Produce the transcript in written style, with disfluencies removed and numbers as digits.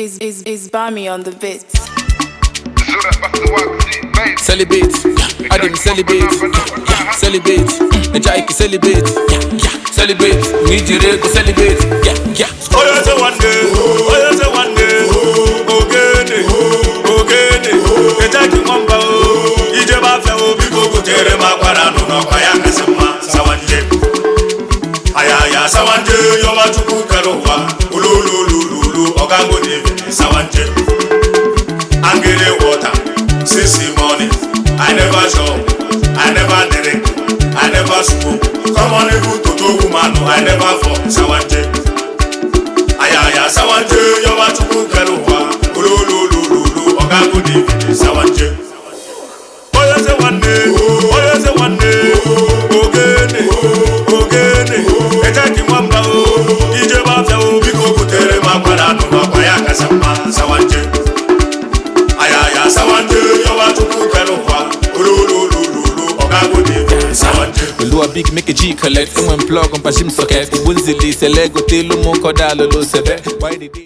Is Bami on the beat. Celebrate, yeah. Adim celebrate, yeah. Celebrate, Ejaiki celebrate, yeah. Celebrate, Nijire go celebrate, yeah. Onye eze nwanne, onye eze nwanne, ogene, ogene, ejeghị nwamba o, ijebe afịa o, biko gotere m akwara anụ n'ọkwa ya kasị mma, sawanje. Ayaya sawanje, yọba Chukwu kere ụwa, olololololo, ọgago David, sawanje. Angere water, sisi money, I never shop, I never drink, I never smoke, come on even toto woman, I never fall, sawanje. Ayaya sawanje, yọba Chukwu kere ụwa, olololololo, ọgago David, sawanje. Onye eze nwanne, onye eze nwanne, ogene, ogene, ejeghị nwamba o, ijebe afịa o, biko gotere m akwara anụ n'ọkwa ya kasị mma, sawanje. Ayaya sawanje, yọba Chukwu kere ụwa, olololololo, ọgago David, sawanje. Oluwa big make a G collect, someone plug on Pashim socket. Ibunzili, Selego, Telu, Monkoda, Lolo, Sebe. Why did they?